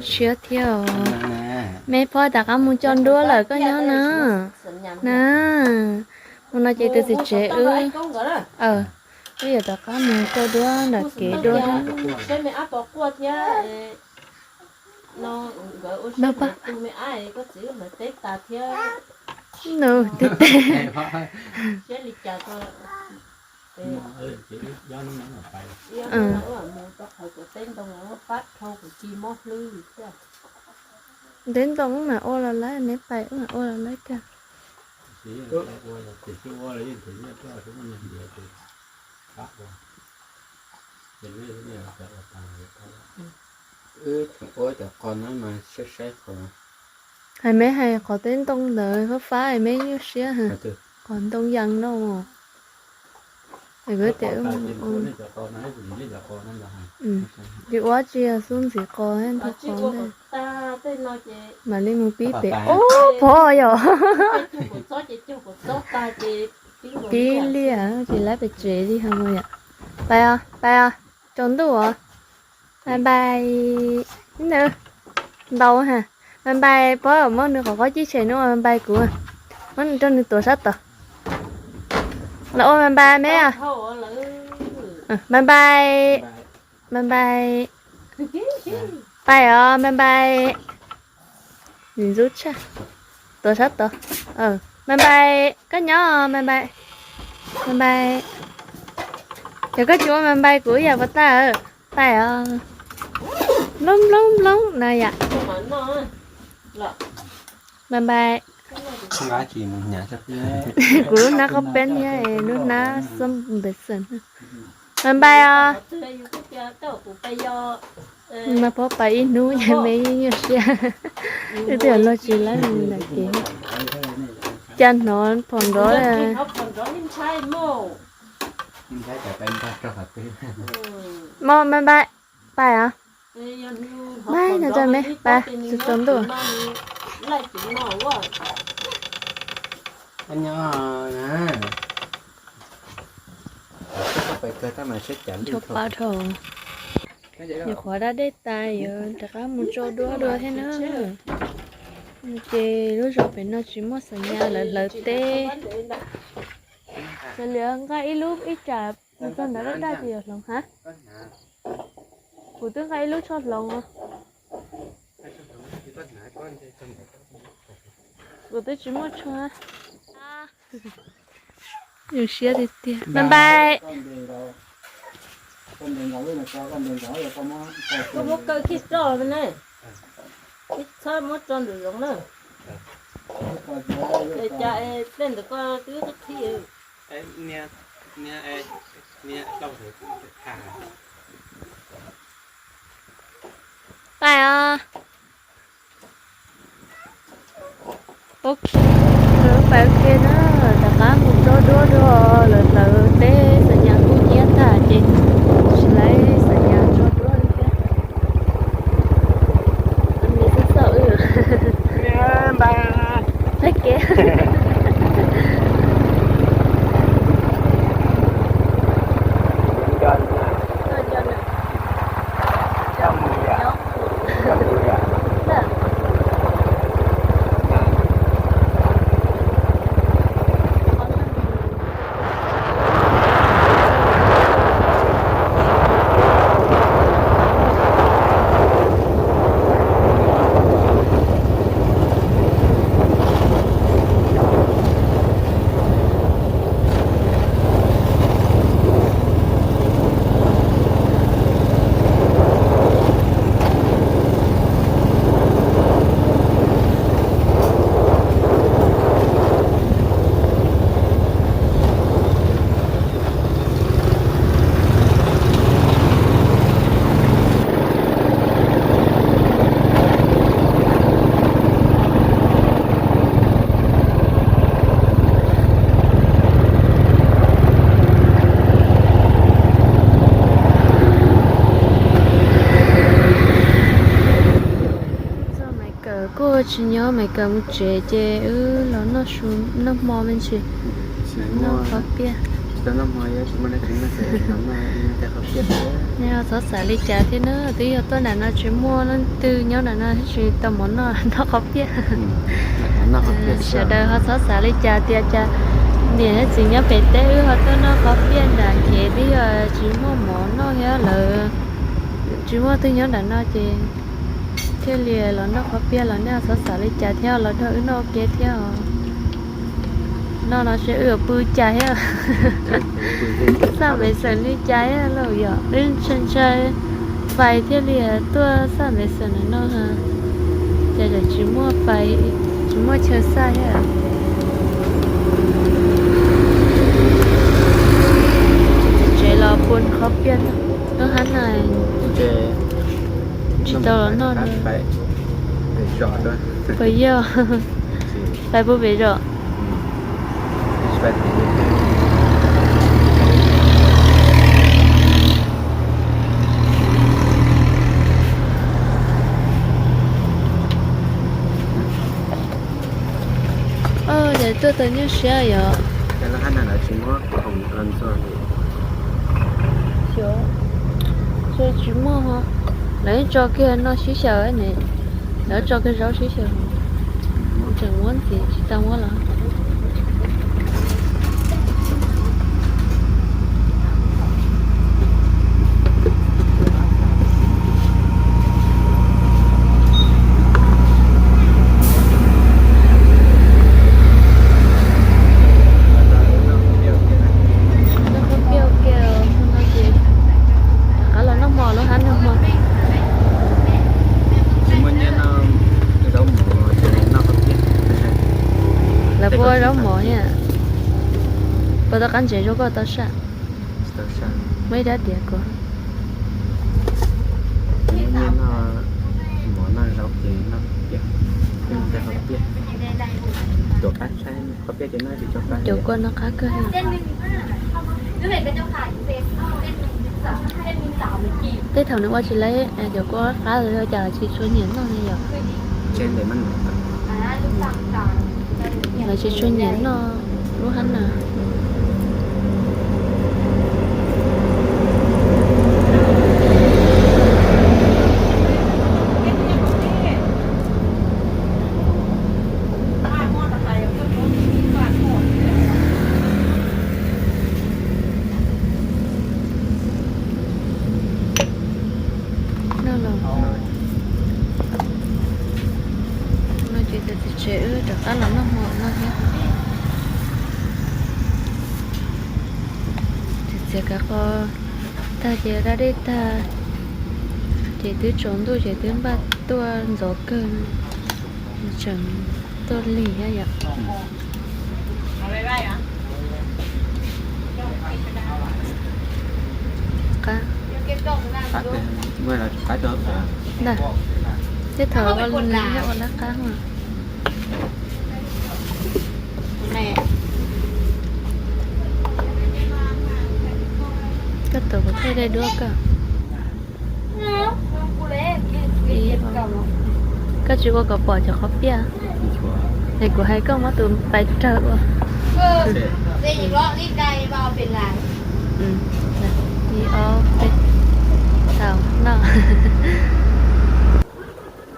Siab thiab os. Me phob rov qab mus tso duab lawm koj nyob na. Na, mus no ces tus txiv tsev wb, wb yuav rov qab mus tso duab nram kev dua. Nws tib teg. Teb ntoo wb mam ua los lawm, neb pais wb mam ua los lawm kawg. Wb ua cov qos no mas saib saib qhov. Hais me hais qhov teb ntoo ntawd fab fab es me nyuaj siab. Qhov ntoo yas no. Wb tias li ua tsi xub ntxiv qos ntau qos ntag. Mam li mus pib pem ub pov yom. Pib liaj ces lawv pem tsev li ho mus yom. Pais os, pais os, tsaus ntuj os. Bye bye. Nws ntau ha. Bye bye, pov muab nws qhov qaub cib tshem nws ua bye bye kuv. Muab nws rau nws tuav sab tod. Los ua bye bye me. Bye bye. Bye bye. Pais os, bye bye. Ntxub tshaj. Tuav sab tod. Bye bye, koj nyob, bye bye. Bye bye. Ces koj tsis ua bye bye kuv ib yam puas tau? Pais os. Nplooj nplooj nplooj no yom. Bye bye. Kuv lub hnab qab peb thiab es lub hnab xab npes xeem. Bye bye os. Mas pov pais ib hnub ces me yeej nyuaj siab. Wb twb yog luag tsis lawm nram kev. Cas hnov phom nrov. Mo bye bye. Pais os. Bye no tso me, pais tsaus ntuj. Ncho pa dhau. Nyuam qhuav da dej tas yuav rov qab mus tso duab dua thiab na. Ces lub zos pem no tsis muaj xam nyas lawv hlawv teb. Xav li nqa ib lub ib tsam mus txog ntawd daj daj ces yuav hloov ha. Kuv twb nqa ib lub tsho hloov. Kuv twb tsis muaj tsho. Zoo siab tiag tiag. Bye bye. Koj muab kaw kiag roj ne, txhob muab tso ntawm zoov na. Cas tej ntawd koj twb qhib. Pais os. Ok, pais ua ke na, rov qab mus tso duab dua, lawv hlawv teb xam nyas kuj nyiab tag ces tsis lawv xam nyas tso duab li thiab. Txoj kev Nyob Amelikas mus tsev ces wb los noj su noj hmo me ntsis, noj qhov piaj. Nej ho txhob xav li cas thiab na, twb yog tuaj nram no tsis muaj leej twg nyob nram no tsis tau mov noj, noj qhov piaj. Sawv daws ho txhob xav li cas tias cas niam thiab txiv nyob pem teb wb ho tuaj noj qhov piaj nram kev twb yog tsis muaj mov noj thiab lawv tsis muaj twg nyob nram no ces thiaj li los noj qhov piaj los nej txhob xav li cas thiab los nrog wb noj ua ke thiab os. Noj no seb wb yuav pw cas thiab. Xaj Npev Xeem li cas thiab lauj, yog wb ntshaw ntshaw fais thiaj li tuaj Xaj Npev Xeem no no, ces tsis muaj fais, tsis muaj chaw xaj thiab. Tsev los pun qhov piaj lub hab na, tsis tau los noj. Puas yog? Fais puag pem zos. Ces tuaj tau nyuaj siab yom. Tsis muaj, lawv tso kiag no sib xyaw ne, lawv tso kiag zaub sib xyaw, tseem muab ntxiv tsis tau muab los. Noj qhov piaj ua ke, no ces rov qab los noj hmo lub hab noj hmo. Lawv puas ua zaub mov thiab? Puas tau qab ntsev zoo koj tau saj? Muaj ib rab diav kuv. Cov kua no qab kawg. Tej thaum nws ua tsis laib cov kua qab, ua cas tsis tshua nyiam noj ne yom? Lawv tsis tshua nyiam noj lub hab na. Noj los, no ces txiav txiav tsev wb rov qab los noj hmo no thiab. Txiav txiav kav qos tag ces da dej tag, ces twb tsaus ntuj ces twb npaj tuaj ntxov kawg, tseem tuaj lig thiab yom. Qab. Ntag, tej thaum ua li no yog ua lab qab mas. Koj tuav kuv thaij dej duab koj. Koj tsis ua kom pom cov qhov piaj. Es kuv hais koj muab tus pais rawg ua. Ib ob peb, tau noj.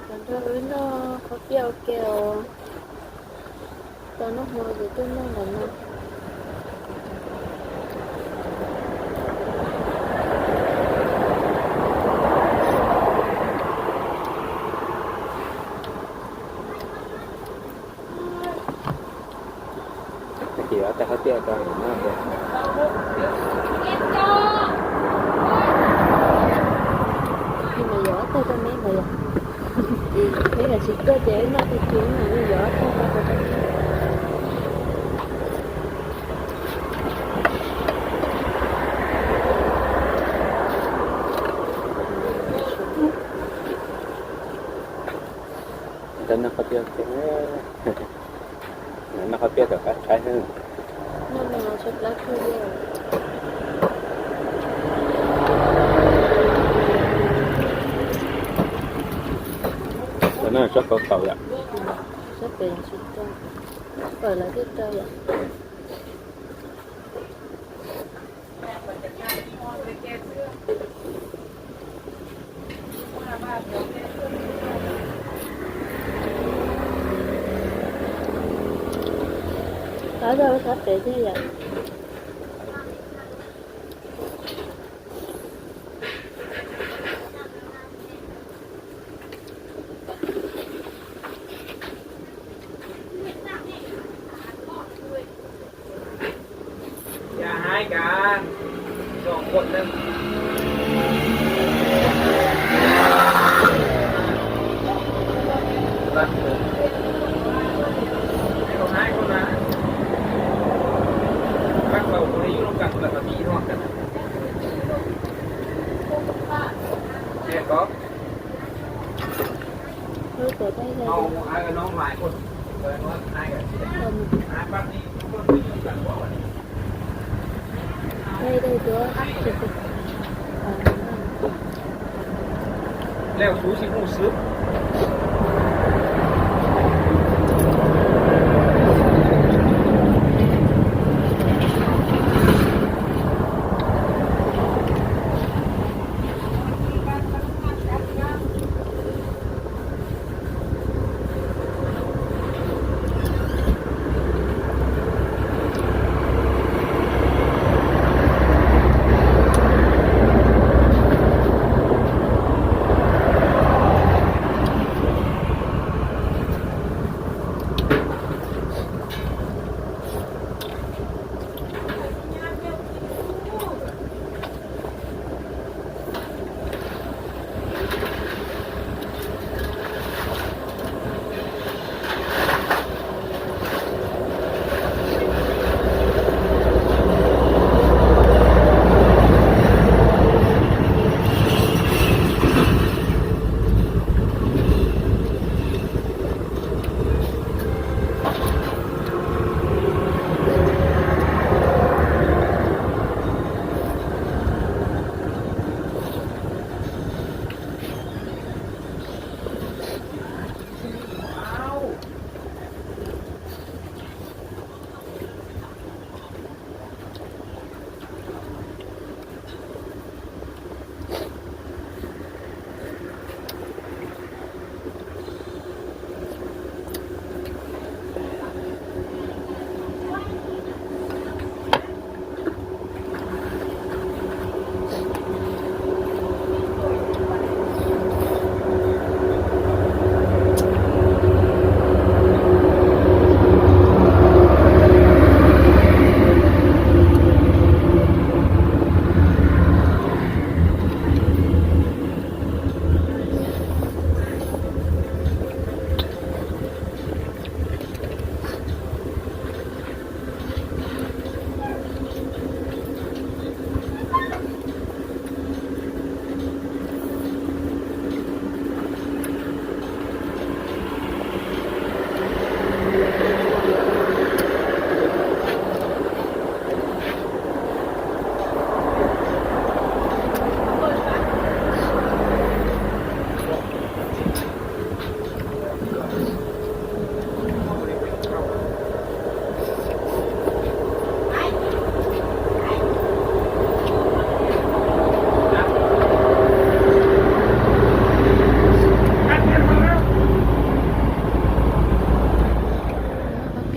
Los nrog wb noj qhov piaj ua ke os. Tau noj hmo ces tuaj noj ntawm no. Mas yuav ob tag rau neb ntawd yom. Neb yog tsis tuaj ces noj tag kis no yuav ob tag rau. Noj qhov piaj tom qab tshaib. Noj tsob kaus taum yom. pem tsis rau, pawm lawv thiaj rau yom. Qab zog ua sab pem thiab yom.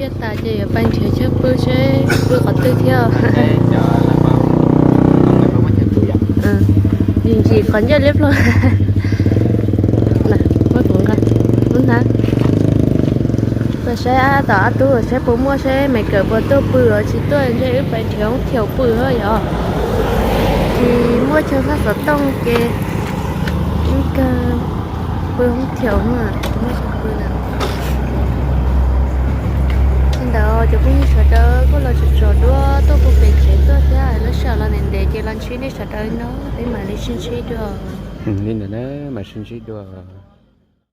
Piaj tas ces yuav pais nrhiav chaw pw seb pw qhov twg thiab. Ntsim ntsim qhov ncauj liab ploog. Lub hnab, pais saib tom ob tug saib puas muaj, saib Maiv Kawm puas tuaj pw los tsis tuaj, ntshe wb pais nrhiav hoob thiaum pw yom. Tsis muaj chaw sab xov tooj ces wb kawg pw hoob thiaum, muaj chaw pw na. Li ntawd cov phooj ywg sawv daws kuj los tsom tsom duab tuaj puag pem tsev tuaj thiab, lub sij hawm los ntev ntev ces los ntsib nej sawv daws no peb mam li sib ntsib dua. Li ntawd na, mam sib ntsib dua.